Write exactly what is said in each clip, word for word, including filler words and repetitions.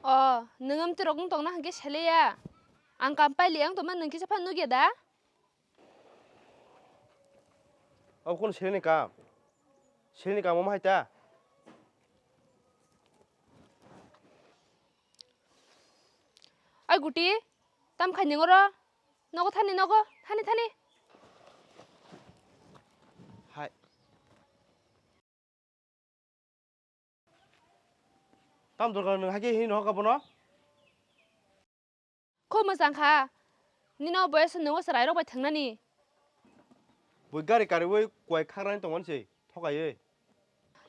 O, nwng amtwi rok wng tongna hwnkhe seleya. Ang kam paili ang tongma nwng kisa phano nukya da? Obo kunu seleni kam? Seleni kam omo hai ta? Ai guti, tam khai nwng oro? Nogo thani, nogo, thani, thani. Hai. Tam dorkar nwng haikhe hini nohor ka bono? Khub mwchang kha. Nini o boyos o nwng o chwrairok bai thwngnani. Bui gari kariui kuai khakrani tongmani se thokaiwi.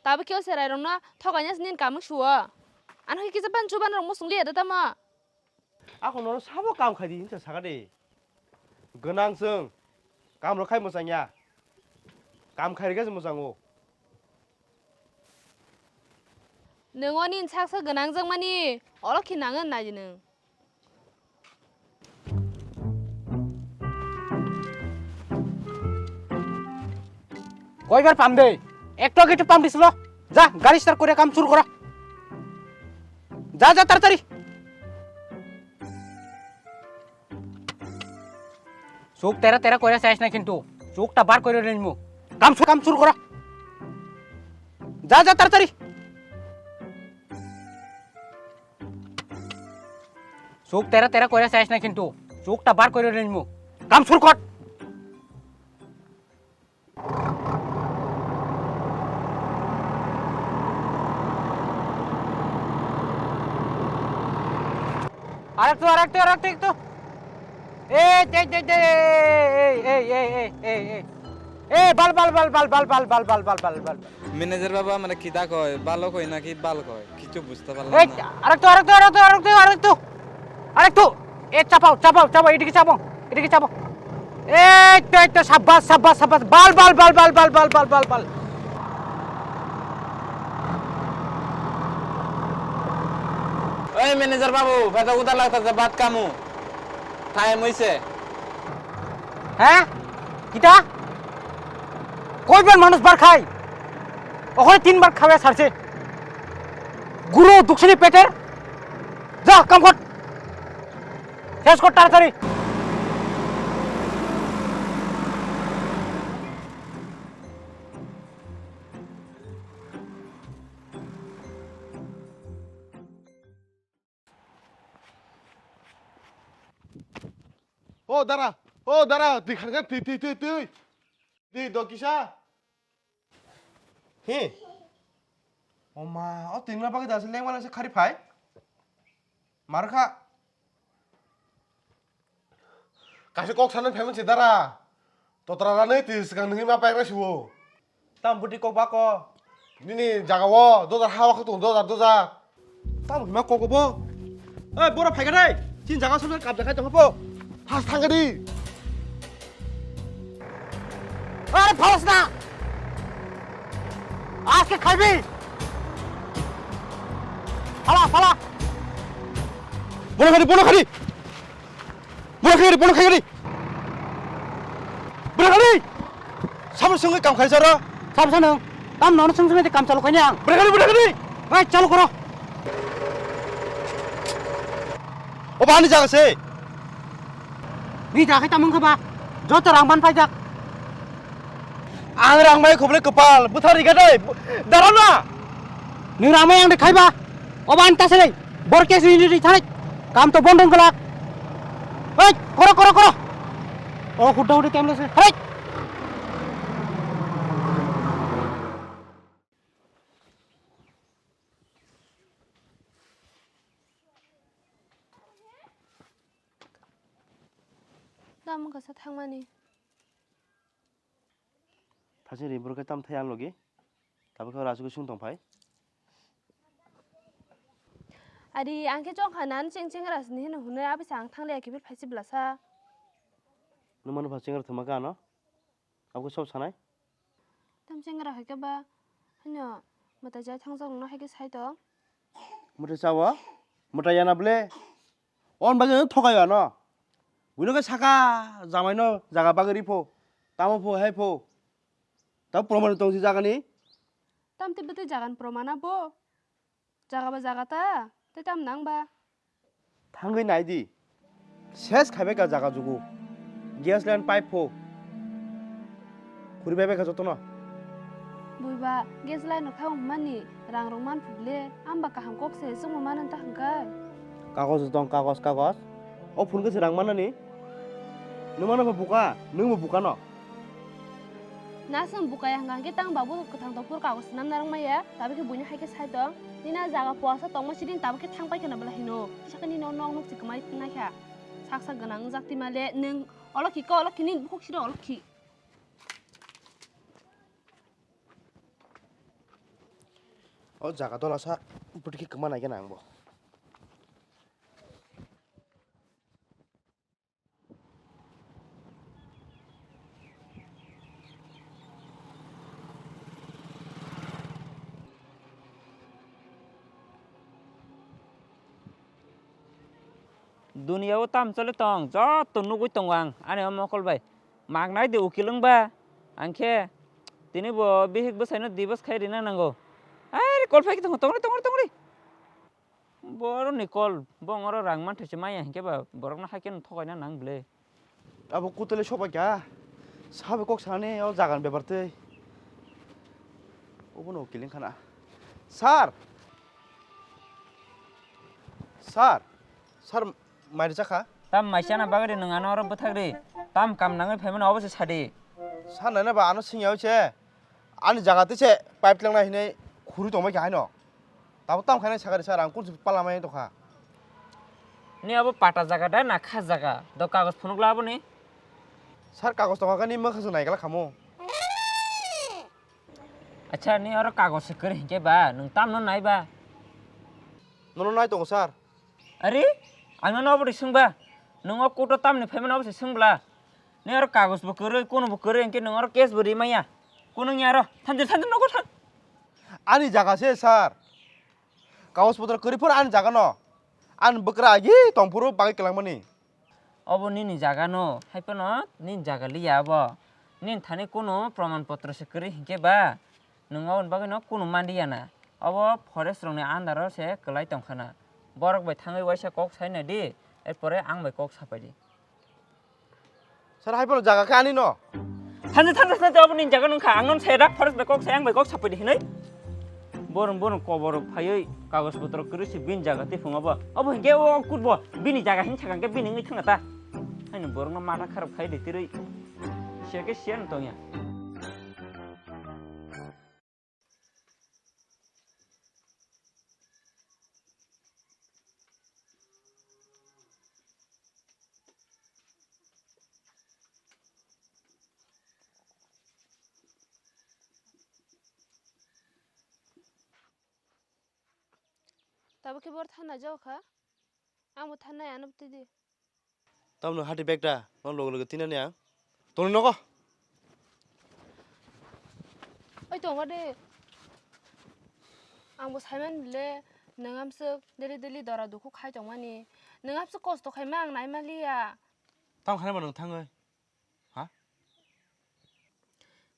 Tabuk khe o chwrairokno thokaina se nini kamung suo. Ano khe kisa ban chuban rok muchung liya da tamo. Ako nono sabo kam khai di hinsa saka de. Gwnang chwng. Kam rok khai mwchang ya. Kam khai rikha se mwchango. Nwng o nini saksa gwnang jakmani olo khe nang nai di nwng. Koibar pam de? Ekto khe pam dislo. Ja, gari start kore kam shuru kora. Ja, ja, taratari. Chuk tera tera koira chais na kintu. Chuk ta bar koira rinmu. Kam su, kam sur kora. Ja, ja, taratari. Chuk tera tera koira chais na kintu. Chuk ta bar koira rinmu. Kam sur kor. Arektu, arektu, arektu, ektu. Ei, ei, ei, ei, ei, ei, ei, ei, ei, ei, ei. Ei, bal, bal, bal. Manager baba, amare kida koi, balo koi naki bal koi? Kichu bujte parlam na. Ei, arektu, arektu, arektu, arektu, arektu. Arektu. Ei, chapao, chapao, chapao, edike chapao, edike chapao. Ei to, ei to, sabbas, sabbas, sabbas. Bal, bal, bal. Ei, manager babu, pheto uda lagta je bhat kamu. Time hoise. He? Kita? Koibar manush bar khai? Okhone tinbar khabe sarse. Guru duksini peter. Ja, kam kor. Ses kor taratari. O dara, o dara, twi kharkha, twi, twi, twi, twi. Twi do kisa. Hi. O ma, o twi wngna bagwi da se lengmano se khari phai. Mar kha. Kaisa kok sanani phaimani se dara. Totra ranwi twi swkang nungwi ma paikra siwo. Tam bwtwi kok ba ko. Nini jaga o dojar ha o khe tongo, dojar, dojar. Tam hima kok bo. Ei, bora phaikha dai. Chini jaga sono kabja khai tongkha po. Phas thangkha di. Are phalas na. Aske khaibi. Phala, phala. Bono khadi, bono khadi. Bono khai gari, bono khai gari. Bono khai gari. Sabo sungui kam khai saro. Sabo sanang. Tam nono sung sung kam chalu kanya. Bono khai gari, bono khai gari. Hai chalu koro. O bani jaga se. Ni jaga tamung kaba. Joto rang ban paijak. Ang rang mai khoble kopal. Buthar riga dai. Daram na. Ni rang mai ang de khaiba. O ban tasere. Bor case ni ri thanai. Kam to bondong galak. Hei, koro, koro, koro. O hudda hudda kemle se. Hei. Tamo kasa thangmani. Thasing ri borok khe tam thai ang logi. Tabuk khe oro asugwi sung tong phai. Ari, ang khe chong kha nan cheng chengra sini hino hwnwi abisa ang thang liya kiphil phaisi blasa. Nwng mano pha chengra thwma khe ano? Abo khe sob sanai? Tam chengra hai khe ba hino mwtai jai thangjak nokno hai khe sai tong. Mwtai chawa? Mwtai yana ble? On bagwi no thokai ano. Buino khe saka jamaino jaga bagwi ri pho. Tamo pho hai pho. Ta proman tong si jagani. Tam te bete jagan proman abo. Jaga ba jaga ta. Tei tam nang ba? Thangwi nai di. Ses khai bai kha jaga jugu. Gas line pipe pho. Khuri bai bai kha jotono. Bui ba, gas line rok kha wng mani, rang rok man phuk le, am ba kaham kok se chwngma mano ta hwn kai. Kagoj tong, kagoj, kagoj. O phone khe se rang manani? Nwng mano bo buka, nwng bo buka no. Na chwng buka ya hwnkha hwnkhe tang babu kwthang tongphuru kagoj swnam narwk maya, tabukhe buini hai khe sai tong. Nini a jaga puasa tongma sidin tabukhe thang pai kheno bwla hino. Kisa khe nini o nok nuk si kwmai naikha. Sak sak gwnang wngjak twi male nwng olokhi ko olokhi nini bukhuk siro olokhi. O jaga dola sa bwtwi khe kwma naikhe na ang bo. Duniya o tam chole tong, joto nugwi tongo ang, ani o mokol bai. Magnai de ukil wngba, ang khe tini bo bihik bwsaino divorce khai rina nango. Are kol phai khe tongo, tongri, tongri, tongri. Borokni kol, bong oro rang manthoise maya hinkhe ba borokno hai kheno thokaina nang bwle. Abo kutule sobai kha, sabai kok sanani o jagani bepar tei. Obono kiling khana. Sir! Sir! Sir, mai rijak kha? Tam mai chana bagwi de nwng ano oro bwthak ri. Tam kam nangwi phaimani obo se sadi. Sir naina ba ano singya se. Ani jaga tei se pipe tlangnai hinwi khurwi tongbai kha haino. Tabo tam khainai sakari sir, ang kunsu pala mai tongkha. Ni abo pata jaga da na kha jaga? Do kagoj phunuk la aboni. Sir, kagoj tongkha ni mwkhang se naikla khamu. Acha, ni oro kagoj se kwrwi hinkhe ba, nwng tamno nai ba? Nono nai tongo sir. Ari, ang nono obo de swngba. Nwng o kuto tamni phaimani obo se swng bwla. Ni oro kagoj bo kwrwi, kuno bo kwrwi, hinkhe nwng oro case bo ri maya. Kuno wngya aro. Thanjil, thanjil, nogo thang. Ani jaga se, sir. Kagoj potro kwrwi phano ani jaga no. Ani bwkra agi tongphuru bagwi kwlangmani. Obo nini jaga no, hai phano nini jaga liya obo. Nini thani kuno proman potro se kwrwi hinkhe ba, nwng oboni bagwi no kuno manliya na. Obo forest rokni under o se kwlai tongkha na. Borok bai thangwi waisa kok sai nai di, erpore ang bai kok sapai di. Sir, hai phano jaga khe ani no? Thansa, thansa, thansa, obo nini jaga nungkha. Ang nono sai rak forest bai kok sai, ang bai kok sapai di hinwi. Borong, borong kobor phaiwi kagoj potro kwrwi se bini jaga twi phungo bo. Obo hinkhe o kutbo bini jaga hin sakang khe bini wngwi thangna ta. Haino borokno mata kharap khai di tirwi. Siya khe siya no tongya. Tabuk khe bor thana jao kha. Ang bo thanai ano twi di. Tamno hati bag da, no loge loge tinani ang. Toni nogo. Oi tongo de. Ang bo saiman bile, nwng amswk daily daily dora dukhu khai tongmani. Nwng amswk kosto khaima ang naima liya. Tam khaima nwng thangwi. Ha?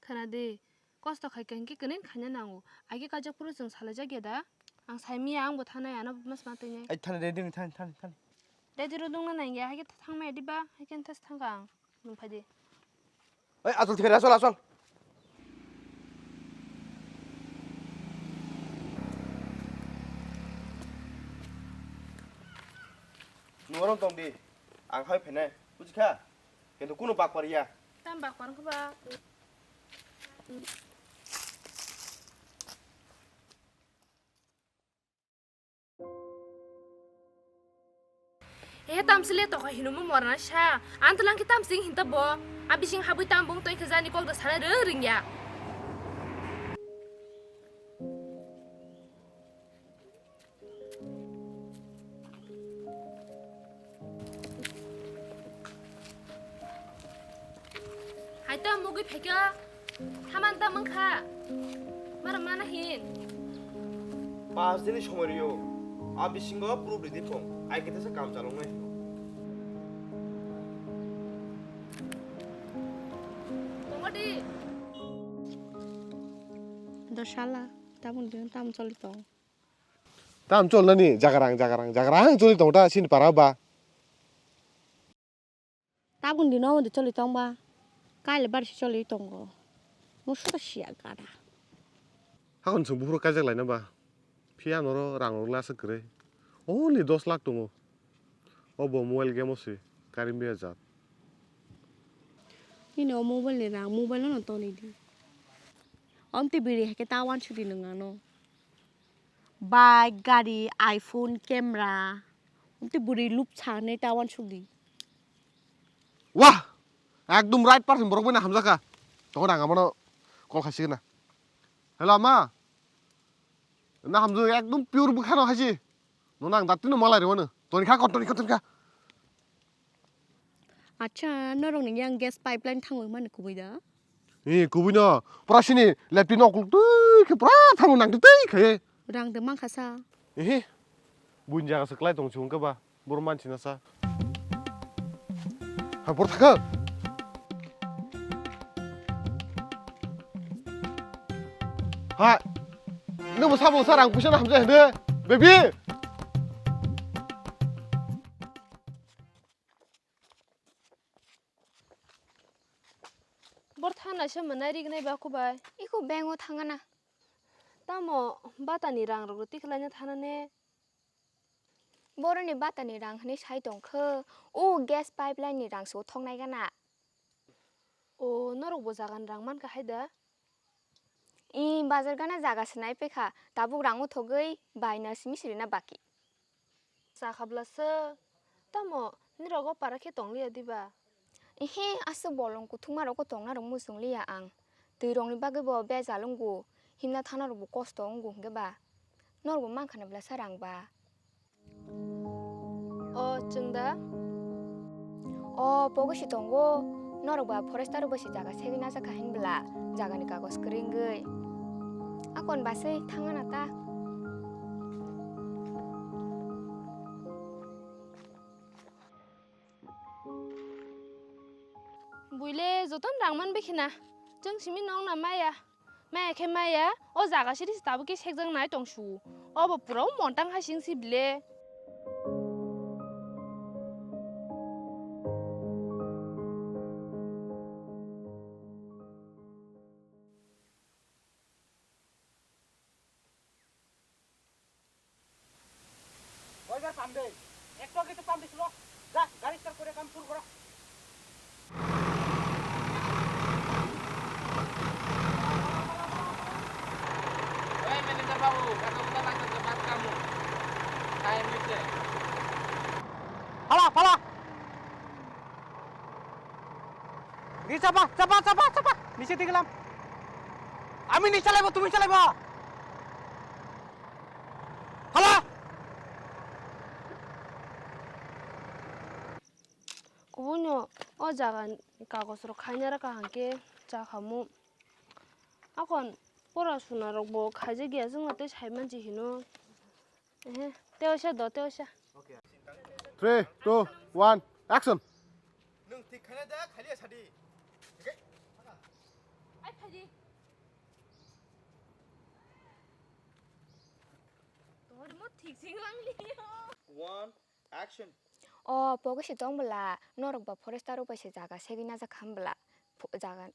Khana di, kosto khai khe hinkhe kwnwi khaina nango. Agi kajak phuru chwng salai jak ya da? Ang sai miya, ang bo thanai, ano mas ma twi nai. Ai, thani ready wng, thani, thani, thani. Ready ro dungna nang ya, hai khe thang maya di ba, hai khe thas thang kha ang. Nung phai di. Ai, achol thikari, achol, achol. Nung oro tong di, ang hai phainai, buji kha? Kintu kunu bakpar ya. Tam bakpar wngkha ba? He tamsile tokha hinuma morna sa. Ang tlang khe tamsing hinta bo. A bising habwi tam bung twi khe jani kok da sana rw ringya. Hai ta mugwi phaikha, haman ta mangkha, mara mana hin. Pas dini somoi rio, a bisingo proof ridi phung, ai kete se kam chalongnai. Tongodi. Dosala, tabun din tam choli tong. Tam chol nani jagarang, jagarang, jagarang choli tong ta sini para ba. Tabuk ni dino omondi choli tong ba. Kaile bar se choli tongo. Musu ta siya gada. Hakon chwng buphuru kaijak laina ba. Phiya noro rang rok lasa kwrwi. Only dos lakh tongo. Obo mobile game o se karimbiya jat. Nini o mobile ni rang mobile no tonwi di. Omtwi biri hai khe ta wansuk di nwng ano. Bike, gari, iPhone, camera. Omtwi bwrwi lupsa hinwi ta wansuk di. Wah! Ekdom right person borok bai na hamjakha. Tongkha ang abono call khaisi na. Hello, ama. Na hamjak ekdom pure bwkhano haisi. Nono ang datino malai rwmano. Toni kha, toni kha, toni kha. Acha, norokni yang gas pipeline thangwi mani kubui da? Eh, kubui no. Pura sini lepti no kuluk twi khe pura thango nang twi khe. Rang de mankha sa. Ehe. Buini jaga se klai tong chwng khe ba. Boro mansi na sa. Ha, boro thakha. Ha. Nungbo sabo sa rang puisa na hamjai hede. Baby. Bor thana se mwnai rignai ba kubai. Iko bank o thangana. Tamo batani rang rok tikhlaina thana ne. Boroni batani rang hwnwi sai tongkho, o gas pipeline ni rang se o thoknai gana. O norok bo jaga ni rang mankha hai da? I bazar gana jaga se nai pekha, tabuk rang o thogwi baina simi sirina baki. Chakha bwlasa, tamo nirok o para khe tongliya diba? Ehe, aswk bolong kuthukma rok o tongna rok muchung liya ang. Twi rok ni bagwi bo bejal wngo, himna thana rok bo kosto wngo hwnkhe ba. Norok bo mankha na bwlasa rang ba. O, chwng da? O, pogo si tongo. Norok ba forester rok bai se jaga segwi najak kha hinbwla, jagani kagoj kwrwi wngwi. Akon baswi thangana ta. Buile joton rang man bikhi na. Chwng simi nong na maya. Maya khe maya, o jaga siri se tabuk khe sekjak nai tong su. Obo pura o montang hai sing si bile. Oibar pam de. Ekto aage to pam de silo. Ja, gari start kore kam shuru koro. Oi, manager babu, kato uta lagta jabat kamu. Time hoise. Phala, phala. Di chapa, chapa, chapa, chapa. Niche di gelam. Ami ni chalaibo, tumi chalaibo. Hala! Kubui no o jaga ni kagoj rok khaina rwkha hwnkhe cha khamu. Akon pora suna rok bo khaijak ya, chwng no tei sai manchi hino. Ehe, tei oisa do, tei oisa. Three, two, one, action! Nwng thik khaina da, khaliya sadi. Ai phaidi. Tor mo thik sing lang liyo. One, action. O, pogo si tong bwla, norok ba forester rok bai se jaga segwi najak kha bwla. Phu-, jaga.